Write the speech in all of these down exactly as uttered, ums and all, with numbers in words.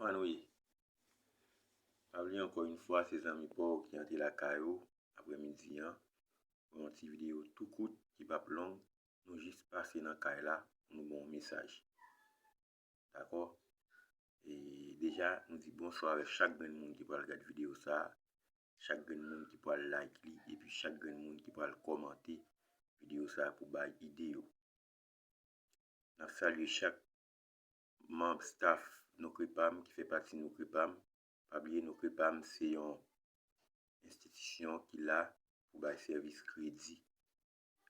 Kòman nou ye? Pa bliye ankò yon fwa, se zanmi pa w ki antre lakay ou aprèmidi an pou yon ti videyo tou kout ki p ap long. Nou jis pase nan kay la pou nou ba w yon mesaj. Dakò? E deja, nou di bonswa avèk chak grenn moun ki pral gade videyo sa a, chak grenn moun ki pral like li, epi chak grenn moun ki pral kòmante videyo sa a pou bay ide yo. N ap salye chak manm staff Nou Krepam ki fè pati Nou Krepam. Pa bliye Nou Krepam se yon enstitisyon ki la pou bay sèvis kredi.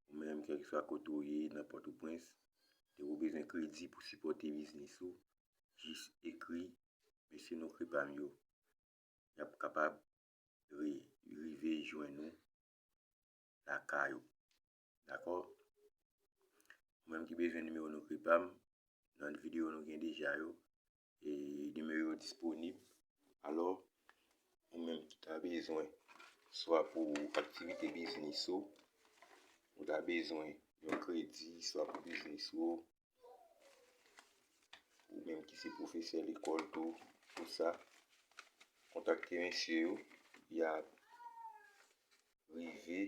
Ou menm, kèlkeswa kote w ye nan Pòtoprens, depi w bezwen kredi pou sipòte biznis ou, jis ekri mesye Nou Krepam yo. Y ap kapab ri- rive jwenn ou lakay ou. Dakò? Ou menm ki bezwen nimewo Nou Krepam, nan videyo nou gen deja yo, e nimewo yo disponib. Alò, ou menm ki ta bezwen, swa pou aktivite biznis ou, ou ta bezwen yon kredi, swa pou biznis ou, ou menm ki se pwofesè lekòl tou, tout sa, kontakte mesye yo, y ap rive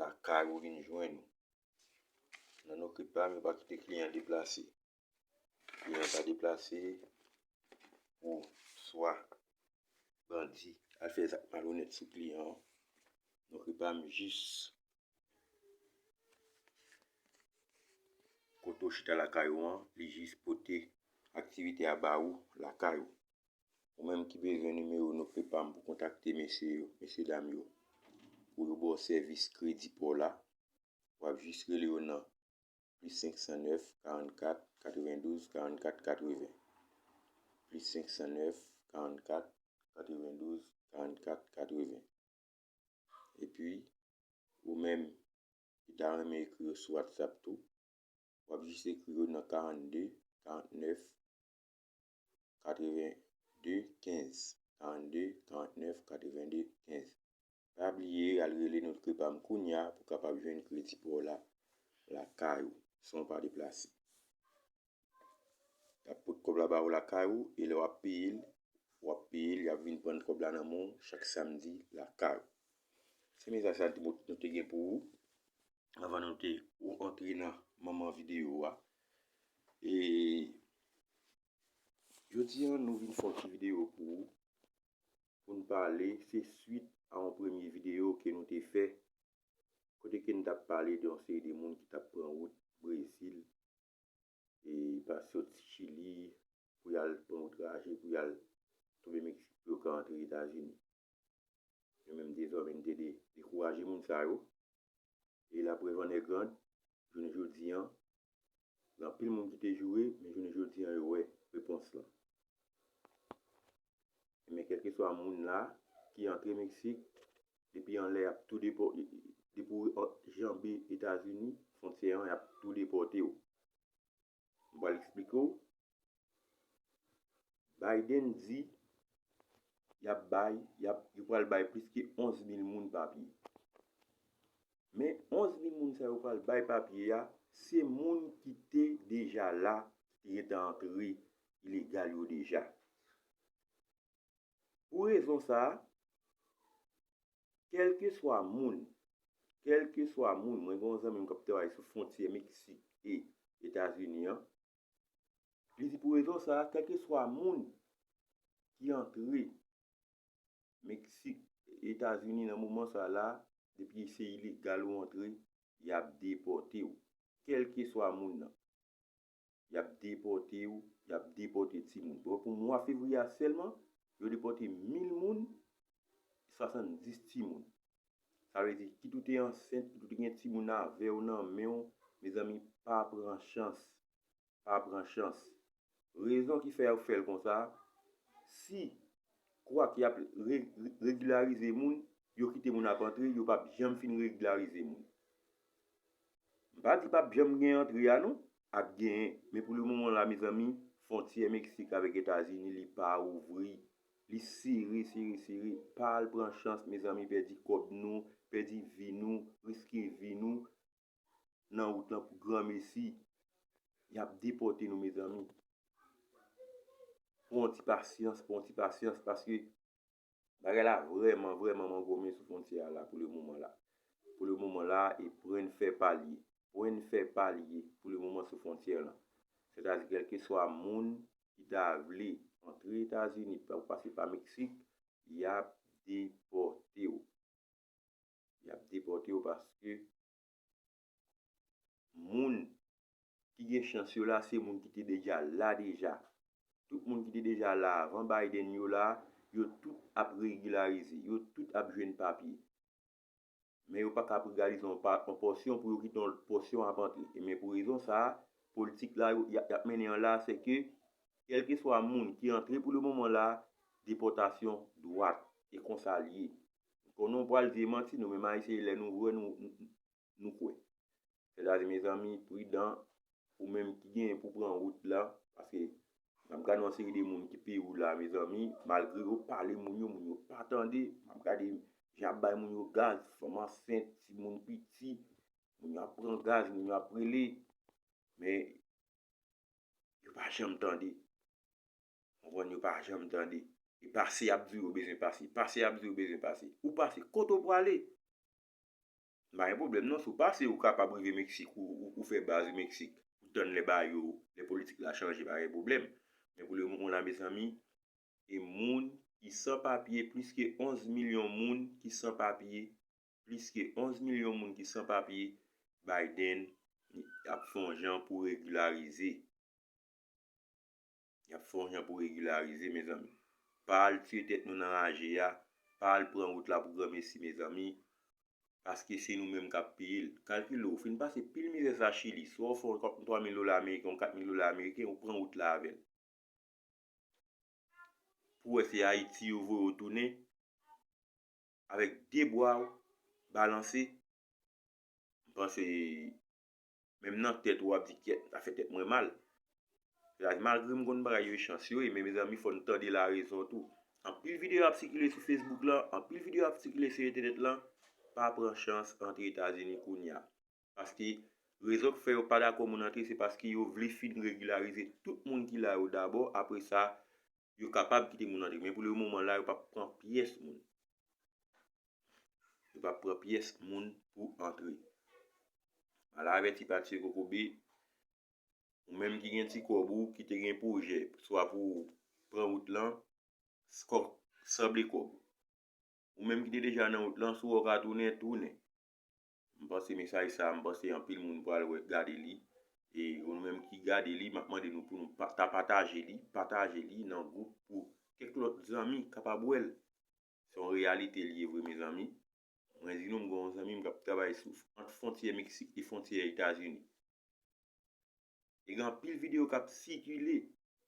lakay ou vin jwenn ou. Nan Nou Krepam, yo pa kite kliyan deplase. Kliyan pa deplase pou swa bandi al fè zak malonèt sou kliyan an. Nou Krepam jis kote w chita lakay ou an, li jis pote aktivite a ba ou lakay ou. Ou menm ki bezwen nimewo Nou Krepam pou kontakte mesye yo, mesye dam yo, pou yo ba w sèvis kredi pa w la, w ap jis rele yo nan plis senk san nèf, karannkat, katrevendouz, karannkat, katreven. Plis senk san nèf, karannkat, katrevendouz, karannkat, katreven. Epi, ou menm ki ta renmen ekri yo sou WhatsApp tou, w ap jis ekri yo nan karannde, karannèf, katrevende, kenz. Karannde, karannèf, katrevende, kenz. Pa bliye al rele Nou Krepam kounye a pou w kapab jwenn kredi pa w la lakay ou, san w pa deplase. Y ap pot kòb la ba ou lakay ou, e lè w ap peye l, w ap peye l, y ap vin pran kòb la nan men w chak samdi lakay ou. Se mesaj sa nou te gen pou ou anvan nou te antre nan manman videyo a. E jodi a, nou vin fè yon ti videyo pou ou, pou n pale, se swit a yon premye videyo ke nou te fè, kote ke n t ap pale de yon seri de moun ki t ap pran wout Brezil, e pa soti Chili pou y al pran wout raje, pou y al tonbe Meksik, pou yo ka antre Etazini. Nou menm, dezòmè, n te de- dekouraje moun sa yo. E laprèv an è grand, jounen jodi an, gen anpil moun ki te joure, men jounen jodi an, yo wè repons lan. Men kèlkeswa moun la ki antre Meksik, depi anlè, y ap tou depò-, depi w janbe Etazini, fwontyè an, y ap tou depòte w. M pral eksplike w. Biden di y ap bay, y ap, yo pral bay plis ke onz mil moun papye. Men onz mil moun sa yo pral bay papye a, se moun ki te deja la, ki te gentan antre ilegal yo deja. Pou rezon sa a, kèlkeswa moun, kèlkeswa moun, mwen gen yon zanmi m k ap travay sou fwontyè Meksik e Etazini an, li di pou rezon sa a, kèlkeswa moun ki antre Meksik, Etazini nan moman sa la, depi se ilegal ou antre, y ap depòte w, kèlkeswa moun nan. Y ap depòte w, y ap depòte timoun. Bon, pou mwa fevriye a sèlman, yo depòte mil moun, swasanndis timoun. Sa vle di, kit ou te ansent, kit ou te gen timoun avè w nan men w, mezanmi, pa pran chans. Pa pran chans. Rezon ki fè yo fè l konsa, si kwak y ap re- re- regilarize moun, yo kite moun ap antre, yo p ap janm fin regilarize moun. M pa di p ap janm gen antre a non, ap genyen, men pou le moman la, mezanmi, fwontyè Meksik avèk Etazini, li pa ouvri, li sere, sere, sere. Pa al pran chans, mezanmi, pèdi kòb nou, pèdi vi nou, riske vi nou nan wout lan pou granmesi. Y ap depòte nou, mezanmi. pran yon ti pasyans, pran yon ti pasyans, paske bagay la vrèman, vrèman mangonmen sou fwontyè a la pou le moman la. Pou le moman la, e pwen fè pa l ye. Pwen fè pa l ye pou le moman sou fwontyè lan. Sètadi, kèlkeswa moun ki ta vle antre Etazini, pa, pase pa Meksik, y ap depòte w. Y ap depòte w paske moun ki gen chans yo la, se moun ki te deja la deja. Tout moun ki te deja la avan Biden yo la, yo tout ap regilarize, yo tout ap jwenn papye. Men yo pa ka ap regilarize yon pa, yon pòsyon pou yo kite yon lòt pòsyon ap antre. E men pou rezon sa a, politik la yo, y ap, y ap mennen an la, se ke kèlkeswa moun ki antre pou le moman la, depòtasyon dwat. E konsa l ye. Konnen w pral di e manti, nou menm Ayisyen, lè nou vre, nou, nou, nou kwè. Sètadi, mezanmi, pridan, ou menm ki genyen pou pran wout la, paske n ap gade yon seri de moun ki Pewou la, mezanmi, malgre yo pale moun yo, moun yo pa tande, n ap gade jan y ap bay moun yo gaz, fanm ansent, timoun piti, moun yo ap pran gaz, moun yo ap rele, men yo pa janm tande. Konprann, yo pa janm tande. E pase y ap di yo bezwen pase. Pase y ap di yo bezwen pase. Ou pase, kote w prale? M pa gen pwoblèm non, si w pase, ou kapab rive Meksik, ou, ou, ou fè baz ou Meksik. Ou tann lè ba yo, lè politik la chanje, pa gen pwoblèm. Men pou le moman la, mezanmi, e moun ki san papye, plis ke onz milyon moun ki san papye, plis ke onz milyon moun ki san papye, Biden ap fè yon jan pou regilarize. Y ap fè yon jan pou regilarize, mezanmi. Pa al tiye tèt nou nan raje a, pa al pran wout la pou granmesi, mezanmi, paske se nou menm k ap peye l. Kalkile, ou fin pase pil mizè sa Chili, swa w fè yon twa mil dola ameriken, yon kat mil dola ameriken, ou pran wout la avè l. Pou wè se Ayiti yo voye w tounen, avèk de bra w balanse, m panse menm nan tèt ou w ap di, "Kyèt, sa fè tèt mwen mal." Sètadi, malgre m konn bagay yo e chans yo ye, men mezanmi, fò n tande larezon tou. Anpil videyo ap sikile sou Facebook lan, anpil videyo ap sikile sou entènèt lan, pa pran chans antre Etazini kounye a. Paske rezon k fè yo pa dakò moun antre, se paske yo vle fin regilarize tout moun ki la yo dabò, apre sa, yo kapab kite moun antre. Men pou le moman la, yo p ap pran pyès moun. Yo p ap pran pyès moun pou antre. Al avèti pa tiye kokobe, ou menm ki gen ti kòb ou, ki te gen pwojè, swa pou pran wout lan, skò-, sanble kòb. Ou menm ki te deja nan wout lan, si w wè w ka tounen, tounen. M panse mesaj sa, m panse anpil moun pral wè, gade li. E nou menm ki gade li, m ap mande nou pou nou pa-, ta pataje li, pataje li nan gwoup pou kèk lòt zanmi kapab wè l. Se yon reyalite li ye vre, mezanmi. Mwen di nou, m gen yon zanmi m k ap travay sou, ant fwontyè Meksik e fwontyè Etazini. E gen anpil videyo k ap sikile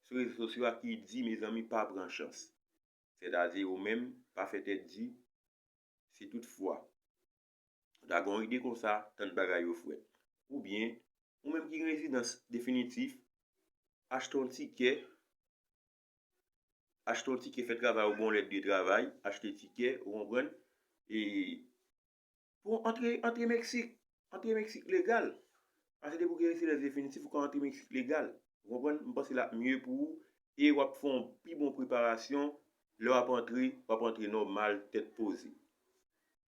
sou rezo sosyo a ki di, mezanmi, pa pran chans. Sètadi, ou menm, pa fè tèt di, si toutfwa ou ta gen yon ide konsa, tann bagay yo fwèt. Oubyen, ou menm ki gen rezidans definitif, achte yon tikè, achte yon tikè, fè travay ou gen yon lèt de travay, achte tikè, ou konprann? E pou antre, antre Meksik, antre Meksik legal. Paske depi w gen rezidans definitif, ou ka antre Meksik legal. Ou konprann? M panse l ap mye pou ou e w ap fè yon pi bon preparasyon. Lè w ap antre, w ap antre nòmal, tèt poze.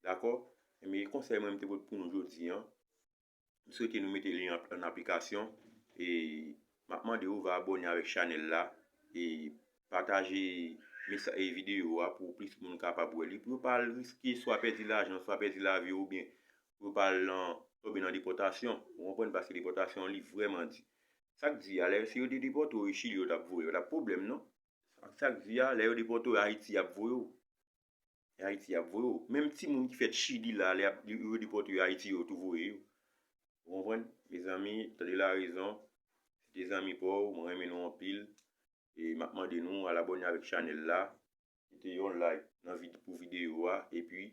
Dakò? Ebyen, konsèy mwen m te pote pou nou jodi a. M swete nou mete li an, an aplikasyon. E m ap mande w va abòne avèk chanèl la. E pataje mesa-, e videyo a pou plis moun kapab wè li. Pou yo pa al riske swa pèdi lajan, swa pèdi lavi yo, oubyen pou yo pa al nan, tonbe nan depòtasyon. Ou konprann? Paske depòtasyon li vrèman di. Sa k di a, lè se yo te depòte w Chili, yo t ap voye w, yo t ap pwoblèm, non? Sa k di a, lè yo depòte w Ayiti, y ap voye w. E Ayiti y ap voye w. Menm timoun ki fèt Chili la, lè y ap, yo depòte yo Ayiti, yo tou voye yo. Ou konprann? Mezanmi, tande larezon. Se te zanmi pa w, mwen renmen nou anpil. E m ap mande nou al abòne avèk chanèl la. Kite yon like nan vid-, pou videyo a. Epi,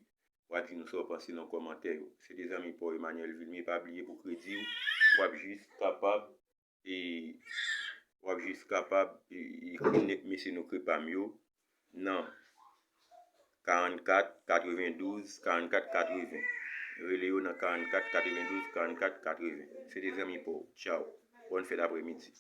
w a di nou sa w panse nan kòmantè yo. Se te zanmi pa w Emmanuel Vilmé. Pa bliye pou kredi w, w ap jis kapab e w ap jis kapab e, e konèt mesye nou Crepam yo nan karannkat katrevendouz karannkat katreven. Rele yo nan karannkat katrevendouz karannkat katreven. Se te zanmi pa w. Tchaw. Bòn fèt aprèmidi.